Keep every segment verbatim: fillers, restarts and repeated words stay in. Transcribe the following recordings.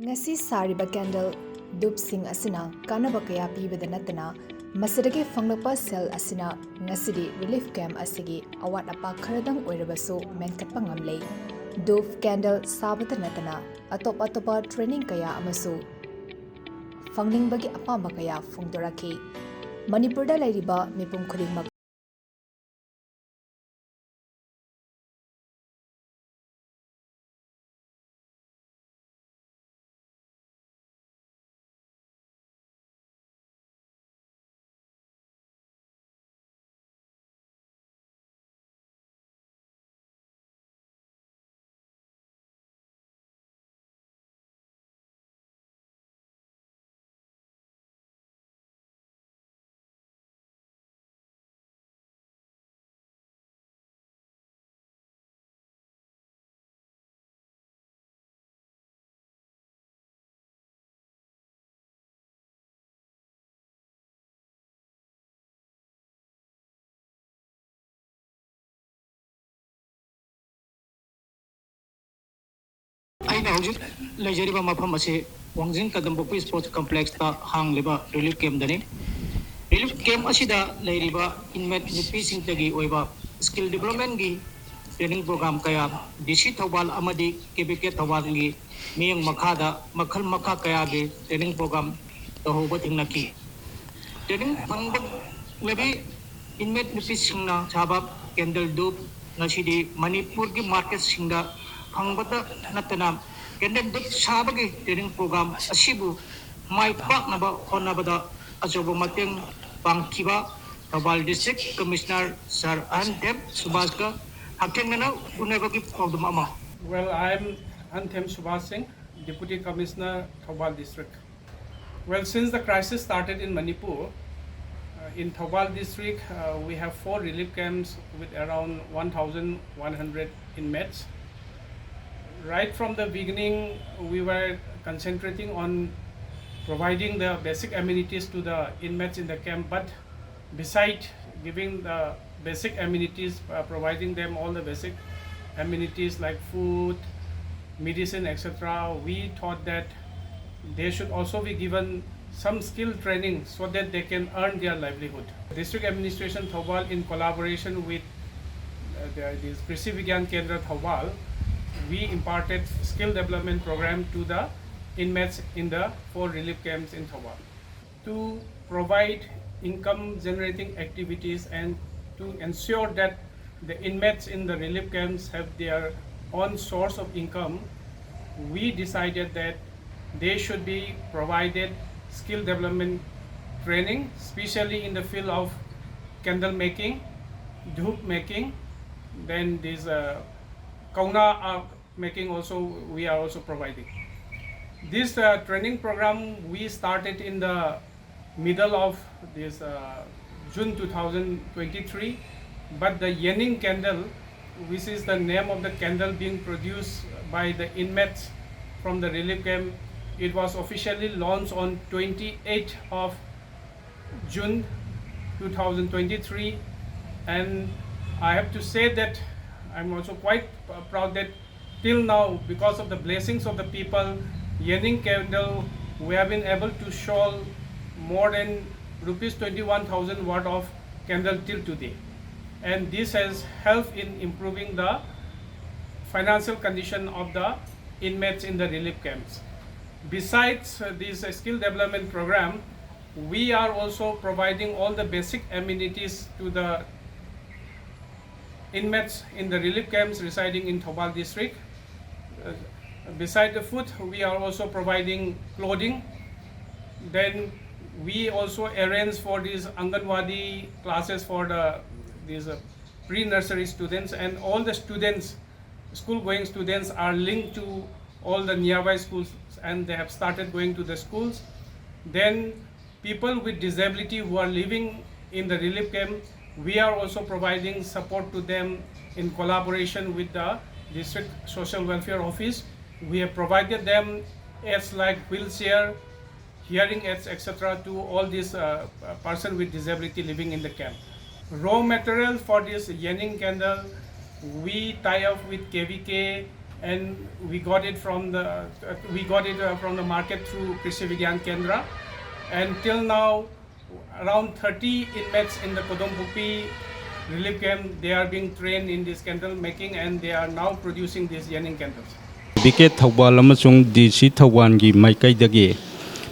ꯉꯁꯤ ꯁꯥꯔꯤꯕ candle ꯗꯨꯞꯁꯤꯡ ꯑꯁꯤꯅ ꯀꯥꯟꯅꯕ ꯀꯌꯥ ꯄꯤꯕꯗ ꯅꯠꯇꯅ, ꯃꯁꯤꯗꯒꯤ ꯐꯪꯂꯛꯄ ꯁꯦꯜ ꯑꯁꯤꯅ ꯉꯁꯤꯗꯤ relief camp ꯑꯁꯤꯒꯤ ꯑꯋꯥꯠ ꯑꯄꯥ ꯈꯔꯗꯪ ꯑꯣꯏꯔꯕꯁꯨ ꯃꯦꯟꯈꯠꯄ ꯉꯝꯂꯦ꯫ ꯗꯨꯞ candle ꯁꯥꯕꯇ ꯅꯠꯇꯅ ꯑꯇꯣꯞ ꯑꯇꯣꯞꯄ training ꯀꯌꯥ ꯑꯃꯁꯨ ꯐꯪꯅꯤꯡꯕꯒꯤ ꯑꯄꯥꯝꯕ ꯀꯌꯥ ꯐꯣꯡꯗꯣꯔꯛꯈꯤ꯫ ꯃꯅꯤꯄꯨꯔꯗ ꯂꯩꯔꯤꯕ ꯃꯤꯄꯨꯝ ꯈꯨꯗꯤꯡꯃꯛ ꯑꯩꯅ ꯍꯧꯖꯤꯛ ꯂꯩꯖꯔꯤꯕ ꯃꯐꯝ ꯑꯁꯤ ꯋꯥꯡꯖꯤꯡ ꯀꯗꯝ ꯄꯣꯛꯄꯤ Sports Complexꯇ ꯍꯥꯡꯂꯤꯕ relief campꯇꯅꯤ꯫ Relief camp ꯑꯁꯤꯗ ꯂꯩꯔꯤꯕ inmate ꯅꯨꯄꯤꯁꯤꯡꯇꯒꯤ ꯑꯣꯏꯕ skill developmentꯀꯤ training program ꯀꯌꯥ DC ꯊꯧꯕꯥꯜ ꯑꯃꯗꯤ KVK ꯊꯧꯕꯥꯜꯒꯤ ꯃꯤꯠꯌꯦꯡ ꯃꯈꯥꯗ ꯃꯈꯜ ꯃꯈꯥ ꯀꯌꯥꯒꯤ training program ꯇꯧꯍꯧꯕ ꯊꯦꯡꯅꯈꯤ꯫ Training ꯐꯪꯕ ꯂꯩꯕꯤ inmate ꯅꯨꯄꯤꯁꯤꯡꯅ ꯁꯥꯕ candle ꯗꯨꯞ ꯉꯁꯤꯗꯤ ꯃꯅꯤꯄꯨꯔꯒꯤ marketꯁꯤꯡꯗ ꯐꯪꯕꯇ ꯅꯠꯇꯅ candle ꯗꯨꯞ ꯁꯥꯕꯒꯤ training program ꯑꯁꯤꯕꯨ ꯃꯥꯏ ꯄꯥꯛꯅꯕ ꯍꯣꯠꯅꯕꯗ ꯑꯆꯧꯕ ꯃꯇꯦꯡ ꯄꯥꯡꯈꯤꯕ ꯊꯧꯕꯥꯜ District Commissioner Sir ꯑꯍꯟꯊꯦꯝ ꯁꯨꯕꯥꯁꯀ ꯍꯛꯊꯦꯡꯅꯅ ꯎꯅꯕꯒꯤ ꯄꯥꯎꯗꯝ ꯑꯃ꯫ Well, I am Ahanthem Subhas Singh, Deputy Commissioner, Thoubal District. Well, since the crisis started in Manipur, uh, in Thoubal district, uh, we have four relief camps with around one thousand one hundred inmates. Right from the beginning, we were concentrating on providing the basic amenities to the inmates in the camp, but beside giving the basic amenities, uh, providing them all the basic amenities like food, medicine, et cetera, we thought that they should also be given some skill training so that they can earn their livelihood. District Administration Thoubal, in collaboration with uh, the, this Krishi Vigyan Kendra Thoubal, we imparted skill development program to the inmates in the four relief camps in Thoubal. To provide income generating activities and to ensure that the inmates in the relief camps have their own source of income, we decided that they should be provided skill development training, especially in the field of candle making, dhoop making, then this uh, kauna uh, making also we are also providing. This uh, training program we started in the middle of this uh, June two thousand twenty-three, but the Yening candle, which is the name of the candle being produced by the inmates from the relief camp, it was officially launched on twenty-eighth of June two thousand twenty-three, and I have to say that I'm also quite uh, proud that till now, because of the blessings of the people, Yening candle, we have been able to sell more than rupees twenty-one thousand worth of candle till today, and this has helped in improving the financial condition of the inmates in the relief camps. Besides uh, this uh, skill development program, we are also providing all the basic amenities to the inmates in the relief camps residing in Thoubal district. Uh, beside the food, we are also providing clothing. Then we also arrange for these Anganwadi classes for the these uh, pre-nursery students, and all the students, school-going students, are linked to all the nearby schools, and they have started going to the schools. Then people with disability who are living in the relief camp, we are also providing support to them in collaboration with the district social welfare office. We have provided them aids like wheelchair, hearing aids, et cetera, to all these uh, uh, person with disability living in the camp. Raw material for this Yening candle, we tie up with K V K, And we got it from the uh, we got it uh, from the market through Krishi Vigyan Kendra, and till now around thirty inmates in the Kodongpokpi relief camp, they are being trained in this candle making, and they are now producing these Yening candles. B K Thoubal ꯑꯃꯁꯨꯡ D ꯁꯤ ꯊꯧꯕꯥꯜꯒꯤ ꯃꯥꯏꯀꯩꯗꯒꯤ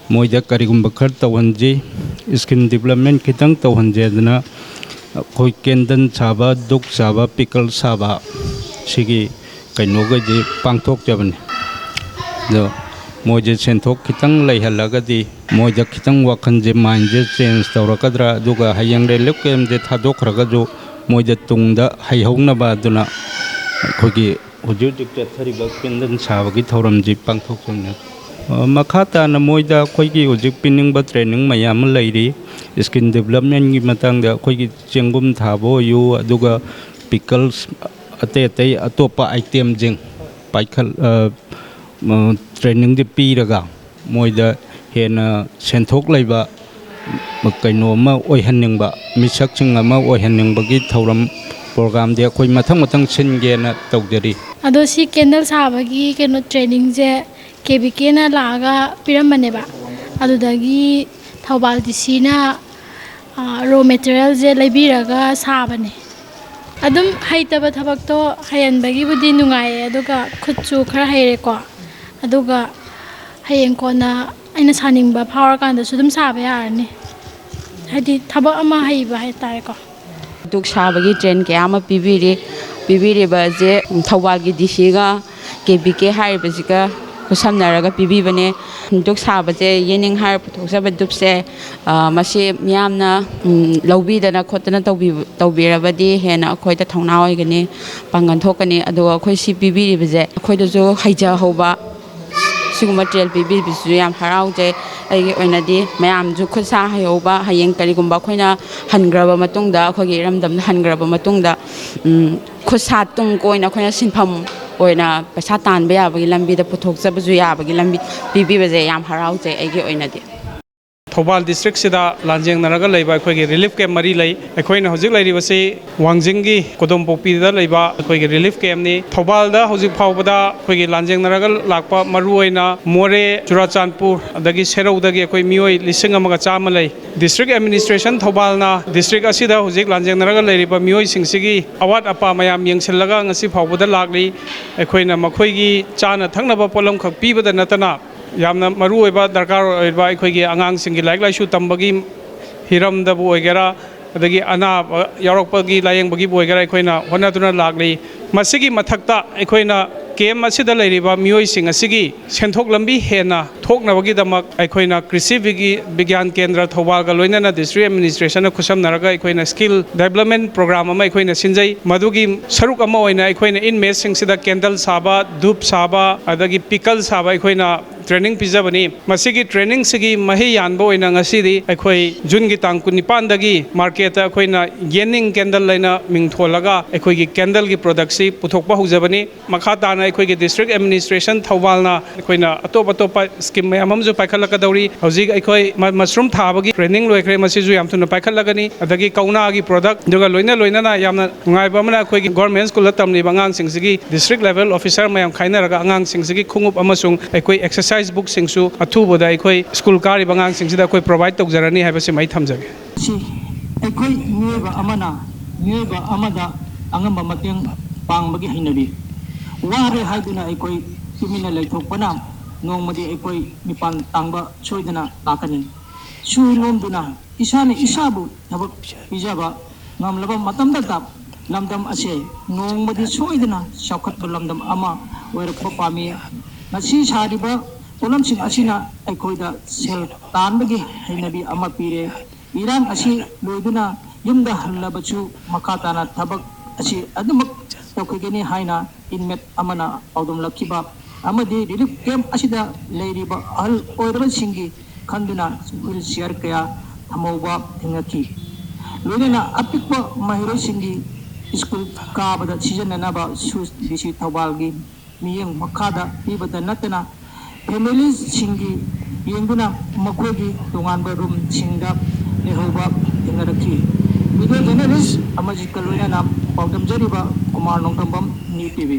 ꯃꯣꯏꯗ ꯀꯔꯤꯒꯨꯝꯕ ꯈꯔ ꯇꯧꯍꯟꯁꯤ, skill development ꯈꯤꯇꯪ ꯇꯧꯍꯟꯁꯦꯗꯅ ꯑꯩꯈꯣꯏ candle ꯁꯥꯕ, ꯙꯨꯛ ꯁꯥꯕ, ꯄꯤꯀꯜ ꯁꯥꯕ, ꯁꯤꯒꯤ ꯀꯩꯅꯣꯈꯩꯁꯦ ꯄꯥꯡꯊꯣꯛꯆꯕꯅꯤ꯫ ꯑꯗꯣ ꯃꯣꯏꯁꯦ ꯁꯦꯟꯊꯣꯛ ꯈꯤꯇꯪ ꯂꯩꯍꯜꯂꯒꯗꯤ ꯃꯣꯏꯗ ꯈꯤꯇꯪ ꯋꯥꯈꯜꯁꯦ, ꯃꯥꯏꯟꯁꯦ ꯆꯦꯟꯖ ꯇꯧꯔꯛꯀꯗ꯭ꯔꯥ, ꯑꯗꯨꯒ ꯍꯌꯦꯡ ꯔꯤꯂꯤꯐ ꯀꯦꯝꯁꯦ ꯊꯥꯗꯣꯛꯈ꯭ꯔꯒꯁꯨ ꯃꯣꯏꯗ ꯇꯨꯡꯗ ꯍꯩꯍꯧꯅꯕ ꯑꯗꯨꯅ ꯑꯩꯈꯣꯏꯒꯤ ꯍꯧꯖꯤꯛ ꯍꯧꯖꯤꯛ ꯆꯠꯊꯔꯤꯕ ꯀꯦꯟꯗꯜ ꯁꯥꯕꯒꯤ ꯊꯧꯔꯝꯁꯤ ꯄꯥꯡꯊꯣꯛꯆꯕꯅꯤ꯫ ꯑ, ꯃꯈꯥ ꯇꯥꯅ ꯃꯣꯏꯗ ꯑꯩꯈꯣꯏꯒꯤ ꯍꯧꯖꯤꯛ ꯄꯤꯅꯤꯡꯕ ꯇ꯭ꯔꯦꯅꯤꯡ ꯃꯌꯥꯝ ꯑꯃ ꯂꯩꯔꯤ꯫ ꯁ꯭ꯀꯤꯜ ꯗꯤꯕꯂꯞꯃꯦꯟꯒꯤ ꯃꯇꯥꯡꯗ ꯑꯩꯈꯣꯏꯒꯤ ꯆꯦꯡꯒꯨꯝ ꯊꯥꯕ ꯑꯣꯏꯌꯨ, ꯑꯗꯨꯒ ꯄꯤꯀꯜꯁ, ꯑꯇꯩ ꯑꯇꯩ ꯑꯇꯣꯞꯄ ꯑꯥꯏꯇꯦꯝꯁꯤꯡ, ꯄꯥꯏꯈꯠ-, ꯑ, ꯃ-, ꯇ꯭ꯔꯦꯅꯤꯡꯁꯦ ꯄꯤꯔꯒ ꯃꯣꯏꯗ ꯍꯦꯟꯅ ꯁꯦꯟꯊꯣꯛ ꯂꯩꯕ ꯀꯩꯅꯣ ꯑꯃ ꯑꯣꯏꯍꯟꯅꯤꯡꯕ, ꯃꯤꯁꯛꯁꯤꯡ ꯑꯃ ꯑꯣꯏꯍꯟꯅꯤꯡꯕꯒꯤ ꯊꯧꯔꯝ, ꯄ꯭ꯔꯣꯒ꯭ꯔꯥꯝꯗꯤ ꯑꯩꯈꯣꯏ ꯃꯊꯪ ꯃꯊꯪ ꯁꯤꯟꯒꯦꯅ ꯇꯧꯖꯔꯤ꯫ ꯑꯗꯣ ꯁꯤ ꯀꯦꯟꯗꯜ ꯁꯥꯕꯒꯤ ꯀꯩꯅꯣ ꯇ꯭ꯔꯦꯅꯤꯡꯁꯦ ꯀꯦ ꯕꯤ ꯀꯦꯅ ꯂꯥꯛꯑꯒ ꯄꯤꯔꯝꯕꯅꯦꯕ꯫ ꯑꯗꯨꯗꯒꯤ ꯊꯧꯕꯥꯜ ꯗꯤ ꯁꯤꯅ ꯔꯣ ꯃꯦꯇꯔꯤꯌꯦꯜꯁꯦ ꯂꯩꯕꯤꯔꯒ ꯁꯥꯕꯅꯦ꯫ ꯑꯗꯨꯝ ꯍꯩꯇꯕ ꯊꯕꯛꯇꯣ ꯍꯩꯍꯟꯕꯒꯤꯕꯨꯗꯤ ꯅꯨꯡꯉꯥꯏꯌꯦ, ꯑꯗꯨꯒ ꯈꯨꯠꯁꯨ ꯈꯔ ꯍꯩꯔꯦꯀꯣ꯫ ꯑꯗꯨꯒ ꯍꯌꯦꯡ ꯀꯣꯟꯅ ꯑꯩꯅ ꯁꯥꯅꯤꯡꯕ ꯐꯥꯎꯔꯀꯥꯟꯗꯁꯨ ꯑꯗꯨꯝ ꯁꯥꯕ ꯌꯥꯔꯅꯤ꯫ ꯍꯥꯏꯗꯤ ꯊꯕꯛ ꯑꯃ ꯍꯩꯕ ꯍꯥꯏꯇꯥꯔꯦꯀꯣ꯫ ꯙꯨꯛ ꯁꯥꯕꯒꯤ ꯇ꯭ꯔꯦꯟ ꯀꯌꯥ ꯑꯃ ꯄꯤꯕꯤꯔꯤ꯫ ꯄꯤꯕꯤꯔꯤꯕ ꯑꯁꯦ ꯊꯧꯕꯥꯜꯒꯤ ꯗꯤ ꯁꯤꯒ ꯀꯦ ꯕꯤ ꯀꯦ ꯍꯥꯏꯔꯤꯕꯁꯤꯒ ꯈꯨꯠꯁꯝꯅꯔꯒ ꯄꯤꯕꯤꯕꯅꯦ꯫ ꯙꯨꯛ ꯁꯥꯕꯁꯦ ꯌꯦꯅꯤꯡ ꯍꯥꯏꯔ ꯄꯨꯊꯣꯛꯆꯕ ꯙꯨꯞꯁꯦ, ꯑ, ꯃꯁꯤ ꯃꯤꯌꯥꯝꯅ, ꯎꯝ, ꯂꯧꯕꯤꯗꯅ ꯈꯣꯠꯇꯅ ꯇꯧꯕꯤ-, ꯇꯧꯕꯤꯔꯕꯗꯤ ꯍꯦꯟꯅ ꯑꯩꯈꯣꯏꯗ ꯊꯧꯅꯥ ꯑꯣꯏꯒꯅꯤ, ꯄꯥꯡꯒꯜ ꯊꯣꯛꯀꯅꯤ꯫ ꯑꯗꯨꯒ ꯑꯩꯈꯣꯏ ꯁꯤ ꯄꯤꯕꯤꯔꯤꯕꯁꯦ ꯑꯩꯈꯣꯏꯗꯁꯨ ꯍꯩꯖꯍꯧꯕ, ꯁꯤꯒꯨꯝꯕ ꯇ꯭ꯔꯦꯟ ꯄꯤꯕꯤꯕꯁꯤꯁꯨ ꯌꯥꯝ ꯍꯔꯥꯎꯖꯩ꯫ ꯑꯩꯒꯤ ꯑꯣꯏꯅꯗꯤ ꯃꯌꯥꯝꯁꯨ ꯈꯨꯠ ꯁꯥ ꯍꯩꯍꯧꯕ, ꯍꯌꯦꯡ ꯀꯔꯤꯒꯨꯝꯕ ꯑꯩꯈꯣꯏꯅ ꯍꯟꯈ꯭ꯔꯕ ꯃꯇꯨꯡꯗ, ꯑꯩꯈꯣꯏꯒꯤ ꯏꯔꯝꯗꯝꯗ ꯍꯟꯈ꯭ꯔꯕ ꯃꯇꯨꯡꯗ, ꯎꯝ, ꯈꯨꯠ ꯁꯥ ꯇꯨꯡ ꯀꯣꯏꯅ ꯑꯩꯈꯣꯏꯅ ꯁꯤꯟꯐꯝ ꯑꯣꯏꯅ ꯄꯩꯁꯥ ꯇꯥꯟꯕ ꯌꯥꯕꯒꯤ ꯂꯝꯕꯤꯗ ꯄꯨꯊꯣꯛꯆꯕꯁꯨ ꯌꯥꯕꯒꯤ ꯂꯝꯕꯤ ꯄꯤꯕꯤꯕꯁꯦ ꯌꯥꯝ ꯍꯔꯥꯎꯖꯩ ꯑꯩꯒꯤ ꯑꯣꯏꯅꯗꯤ꯫ ꯊꯧꯕꯥꯜ ꯗꯤꯁꯇ꯭ꯔꯤꯛꯁꯤꯗ ꯂꯥꯟꯖꯦꯡꯅꯔꯒ ꯂꯩꯕ ꯑꯩꯈꯣꯏꯒꯤ ꯔꯤꯂꯤꯐ ꯀꯦꯝꯞ ꯃꯔꯤ ꯂꯩ꯫ ꯑꯩꯈꯣꯏꯅ ꯍꯧꯖꯤꯛ ꯂꯩꯔꯤꯕꯁꯤ ꯋꯥꯡꯖꯤꯡꯒꯤ ꯀꯣꯗꯣꯝꯄꯣꯛꯄꯤꯗ ꯂꯩꯕ ꯑꯩꯈꯣꯏꯒꯤ ꯔꯤꯂꯤꯐ ꯀꯦꯝꯞꯅꯤ꯫ ꯊꯧꯕꯥꯜꯗ ꯍꯧꯖꯤꯛ ꯐꯥꯎꯕꯗ ꯑꯩꯈꯣꯏꯒꯤ ꯂꯥꯟꯖꯦꯡꯅꯔꯒ ꯂꯥꯛꯄ ꯃꯔꯨꯑꯣꯏꯅ ꯃꯣꯔꯦ, ꯆꯨꯔꯥꯆꯥꯟꯄꯨꯔ, ꯑꯗꯒꯤ ꯁꯦꯔꯧꯗꯒꯤ ꯑꯩꯈꯣꯏ ꯃꯤꯑꯣꯏ ꯂꯤꯁꯤꯡ ꯑꯃꯒ ꯆꯥꯝꯃ ꯂꯩ꯫ ꯗꯤꯁꯇ꯭ꯔꯤꯛ ꯑꯦꯗꯃꯤꯅꯤꯁꯇ꯭ꯔꯦꯁꯟ ꯊꯧꯕꯥꯜꯅ ꯗꯤꯁꯇ꯭ꯔꯤꯛ ꯑꯁꯤꯗ ꯍꯧꯖꯤꯛ ꯂꯥꯟꯖꯦꯡꯅꯔꯒ ꯂꯩꯔꯤꯕ ꯃꯤꯑꯣꯏꯁꯤꯡꯁꯤꯒꯤ ꯑꯋꯥꯠ ꯑꯄꯥ ꯃꯌꯥꯝ ꯌꯦꯡꯁꯤꯜꯂꯒ ꯉꯁꯤ ꯐꯥꯎꯕꯗ ꯂꯥꯛꯂꯤ꯫ ꯑꯩꯈꯣꯏꯅ ꯃꯈꯣꯏꯒꯤ ꯆꯥꯅ ꯊꯛꯅꯕ ꯄꯣꯠꯂꯝꯈꯛ ꯄꯤꯕꯗ ꯅꯠꯇꯅ, ꯌꯥꯝꯅ ꯃꯔꯨꯑꯣꯏꯕ ꯗꯔꯀꯥꯔ ꯑꯣꯏꯕ ꯑꯩꯈꯣꯏꯒꯤ ꯑꯉꯥꯡꯁꯤꯡꯒꯤ ꯂꯥꯏꯔꯤꯛ ꯂꯥꯏꯁꯨ ꯇꯝꯕꯒꯤ ꯍꯤꯔꯝꯗꯕꯨ ꯑꯣꯏꯒꯦꯔꯥ, ꯑꯗꯒꯤ ꯑꯅꯥꯕ ꯌꯥꯎꯔꯛꯄꯒꯤ ꯂꯥꯌꯦꯡꯕꯒꯤꯕꯨ ꯑꯣꯏꯒꯦꯔꯥ, ꯑꯩꯈꯣꯏꯅ ꯍꯣꯠꯅꯗꯨꯅ ꯂꯥꯛꯂꯤ꯫ ꯃꯁꯤꯒꯤ ꯃꯊꯛꯇ ꯑꯩꯈꯣꯏꯅ ꯀꯦꯝꯞ ꯑꯁꯤꯗ ꯂꯩꯔꯤꯕ ꯃꯤꯑꯣꯏꯁꯤꯡ ꯑꯁꯤꯒꯤ ꯁꯦꯟꯊꯣꯛ ꯂꯝꯕꯤ ꯍꯦꯟꯅ ꯊꯣꯛꯅꯕꯒꯤꯗꯃꯛ ꯑꯩꯈꯣꯏꯅ ꯀ꯭ꯔꯤꯁꯤ ꯕꯤꯒꯤ-, ꯕꯤꯒ꯭ꯌꯥꯟ ꯀꯦꯟꯗ꯭ꯔ ꯊꯧꯕꯥꯜꯒ ꯂꯣꯏꯅꯅ ꯗꯤꯁꯇ꯭ꯔꯤꯛ ꯑꯦꯗꯃꯤꯅꯤꯁꯇ꯭ꯔꯦꯁꯟꯅ ꯈꯨꯠꯁꯝꯅꯔꯒ ꯑꯩꯈꯣꯏꯅ ꯁ꯭ꯀꯤꯜ ꯗꯦꯕꯂꯞꯃꯦꯟ ꯄ꯭ꯔꯣꯒ꯭ꯔꯥꯝ ꯑꯃ ꯑꯩꯈꯣꯏꯅ ꯁꯤꯟꯖꯩ꯫ ꯃꯗꯨꯒꯤ ꯁꯔꯨꯛ ꯑꯃ ꯑꯣꯏꯅ ꯑꯩꯈꯣꯏꯅ ꯏꯟꯃꯦꯠꯁꯤꯡꯁꯤꯗ ꯀꯦꯟꯗꯜ ꯁꯥꯕ, ꯙꯨꯞ ꯁꯥꯕ, ꯑꯗꯒꯤ ꯄꯤꯀꯜ ꯁꯥꯕ ꯑꯩꯈꯣꯏꯅ ꯇ꯭ꯔꯦꯅꯤꯡ ꯄꯤꯖꯕꯅꯤ꯫ ꯃꯁꯤꯒꯤ ꯇ꯭ꯔꯦꯅꯤꯡꯁꯤꯒꯤ ꯃꯍꯩ ꯌꯥꯟꯕ ꯑꯣꯏꯅ ꯉꯁꯤꯗꯤ ꯑꯩꯈꯣꯏ ꯖꯨꯟꯒꯤ ꯇꯥꯡ ꯀꯨꯟꯅꯤꯄꯥꯟꯗꯒꯤ ꯃꯥꯔꯀꯦꯠꯇ ꯑꯩꯈꯣꯏꯅ ꯌꯦꯟꯅꯤꯡ ꯀꯦꯟꯗꯜ ꯍꯥꯏꯅ ꯃꯤꯡ ꯊꯣꯜꯂꯒ ꯑꯩꯈꯣꯏꯒꯤ ꯀꯦꯟꯗꯜꯒꯤ ꯄ꯭ꯔꯗꯛꯁꯤ ꯄꯨꯊꯣꯛꯄ ꯍꯧꯖꯕꯅꯤ꯫ ꯃꯈꯥ ꯇꯥꯅ ꯑꯩꯈꯣꯏꯒꯤ ꯗꯤꯁꯇ꯭ꯔꯤꯛ ꯑꯦꯗꯃꯤꯅꯤꯁꯇ꯭ꯔꯦꯁꯟ ꯊꯧꯕꯥꯜꯅ ꯑꯩꯈꯣꯏꯅ ꯑꯇꯣꯞ ꯑꯇꯣꯞꯄ ꯁ꯭ꯀꯤꯝ ꯃꯌꯥꯝ ꯑꯃꯁꯨ ꯄꯥꯏꯈꯠꯂꯛꯀꯗꯧꯔꯤ꯫ ꯍꯧꯖꯤꯛ ꯑꯩꯈꯣꯏ ꯃ-, ꯃꯁꯔꯨꯝ ꯊꯥꯕꯒꯤ ꯇ꯭ꯔꯦꯅꯤꯡ ꯂꯣꯏꯈ꯭ꯔꯦ, ꯃꯁꯤꯁꯨ ꯌꯥꯝ ꯊꯨꯅ ꯄꯥꯏꯈꯠꯂꯒꯅꯤ꯫ ꯑꯗꯒꯤ ꯀꯧꯅꯥꯒꯤ ꯄ꯭ꯔꯗꯛ, ꯑꯗꯨꯒ ꯂꯣꯏꯅ ꯂꯣꯏꯅꯅ ꯌꯥꯝꯅ ꯅꯨꯡꯉꯥꯏꯕ ꯑꯃꯅ ꯑꯩꯈꯣꯏꯒꯤ ꯒꯣꯔꯃꯦꯟ ꯁ꯭ꯀꯨꯜꯗ ꯇꯝꯂꯤꯕ ꯑꯉꯥꯡꯁꯤꯡꯁꯤꯒꯤ ꯗꯤꯁꯇ꯭ꯔꯤꯛ ꯂꯦꯚꯦꯜ ꯑꯣꯐꯤꯁꯥꯔ ꯃꯌꯥꯝ ꯈꯥꯏꯅꯔꯒ ꯑꯉꯥꯡꯁꯤꯡꯁꯤꯒꯤ ꯈꯣꯡꯎꯞ ꯑꯃꯁꯨꯡ ꯑꯩꯈꯣꯏ ꯑꯦꯛꯁꯔꯁꯥꯏꯁ ꯕꯨꯛꯁꯤꯡꯁꯨ ꯑꯊꯨꯕꯗ ꯑꯩꯈꯣꯏ ꯁ꯭ꯀꯨꯜ ꯀꯥꯔꯤꯕ ꯑꯉꯥꯡꯁꯤꯡꯁꯤꯗ ꯑꯩꯈꯣꯏ ꯄ꯭ꯔꯣꯚꯥꯏꯗ ꯇꯧꯖꯔꯅꯤ ꯍꯥꯏꯕꯁꯤꯃ ꯑꯩ ꯊꯝꯖꯒꯦ꯫ ꯁꯤ ꯑꯩꯈꯣꯏ ꯃꯤꯑꯣꯏꯕ ꯑꯃꯅ ꯃꯤꯑꯣꯏꯕ ꯑꯃꯗ ꯑꯉꯝꯕ ꯃꯇꯦꯡ ꯄꯥꯡꯕꯒꯤ ꯍꯩꯅꯕꯤ꯫ ꯋꯥꯔꯦ ꯍꯥꯏꯗꯨꯅ ꯑꯩꯈꯣꯏ ꯇꯨꯃꯤꯟꯅ ꯂꯩꯊꯣꯛꯄꯅ ꯅꯣꯡꯃꯗꯤ ꯑꯩꯈꯣꯏ ꯃꯤꯄꯥꯟ ꯇꯥꯡꯕ ꯁꯣꯏꯗꯅ ꯂꯥꯛꯀꯅꯤ꯫ ꯁꯨ ꯅꯣꯝꯗꯨꯅ ꯏꯁꯥꯅ ꯏꯁꯥꯕꯨ ꯊꯕꯛ ꯄꯤꯖꯕ ꯉꯝꯂꯕ ꯃꯇꯝꯗꯇ ꯂꯝꯗꯝ ꯑꯁꯦ ꯅꯣꯡꯃꯗꯤ ꯁꯣꯏꯗꯅ ꯆꯥꯎꯈꯠꯄ ꯂꯝꯗꯝ ꯑꯃ ꯑꯣꯏꯔꯛꯄ ꯄꯥꯝꯃꯤ꯫ ꯃꯁꯤ ꯁꯥꯔꯤꯕ ꯄꯣꯠꯂꯝꯁꯤꯡ ꯑꯁꯤꯅ ꯑꯩꯈꯣꯏꯗ ꯁꯦꯜ ꯇꯥꯟꯕꯒꯤ ꯍꯩꯅꯕꯤ ꯑꯃ ꯄꯤꯔꯦ꯫ ꯏꯔꯥꯡ ꯑꯁꯤ ꯂꯣꯏꯗꯨꯅ ꯌꯨꯝꯗ ꯍꯜꯂꯕꯁꯨ ꯃꯈꯥ ꯇꯥꯅ ꯊꯕꯛ ꯑꯁꯤ ꯑꯗꯨꯃꯛ ꯇꯧꯈꯤꯒꯅꯤ ꯍꯥꯏꯅ ꯏꯟꯃꯦꯠ ꯑꯃꯅ ꯄꯥꯎꯗꯝꯂꯛꯈꯤꯕ ꯑꯃꯗꯤ ꯔꯤꯂꯤꯐ ꯀꯦꯝꯞ ꯑꯁꯤꯗ ꯂꯩꯔꯤꯕ ꯑꯍꯜ ꯑꯣꯏꯔꯕꯁꯤꯡꯒꯤ ꯈꯟꯗꯨꯅ ꯋꯤꯜ ꯆꯤꯌꯔ ꯀꯌꯥ ꯊꯝꯍꯧꯕ ꯊꯦꯡꯅꯈꯤ꯫ ꯂꯣꯏꯅꯅ ꯑꯄꯤꯛꯄ ꯃꯍꯩꯔꯣꯏꯁꯤꯡꯒꯤ ꯁ꯭ꯀꯨꯜ ꯀꯥꯕꯗ ꯁꯤꯖꯤꯟꯅꯅꯕ ꯁꯨꯁ ꯗꯤ ꯁꯤ ꯊꯧꯕꯥꯜꯒꯤ ꯃꯤꯠꯌꯦꯡ ꯃꯈꯥꯗ ꯄꯤꯕꯇ ꯅꯠꯇꯅ ꯐꯦꯃꯤꯂꯤꯁꯁꯤꯡꯒꯤ ꯌꯦꯡꯗꯨꯅ ꯃꯈꯣꯏꯒꯤ ꯇꯣꯉꯥꯟꯕ ꯔꯨꯝꯁꯤꯡꯗ ꯂꯩꯍꯧꯕ ꯊꯦꯡꯅꯔꯛꯈꯤ꯫ ꯃꯤꯗꯤꯌꯥ ꯖꯔꯅꯦꯂꯤꯁ ꯑꯃꯖꯤꯠꯀ ꯂꯣꯏꯅꯅ ꯄꯥꯎꯗꯝꯖꯔꯤꯕ Kumar Nongthombam, news T V.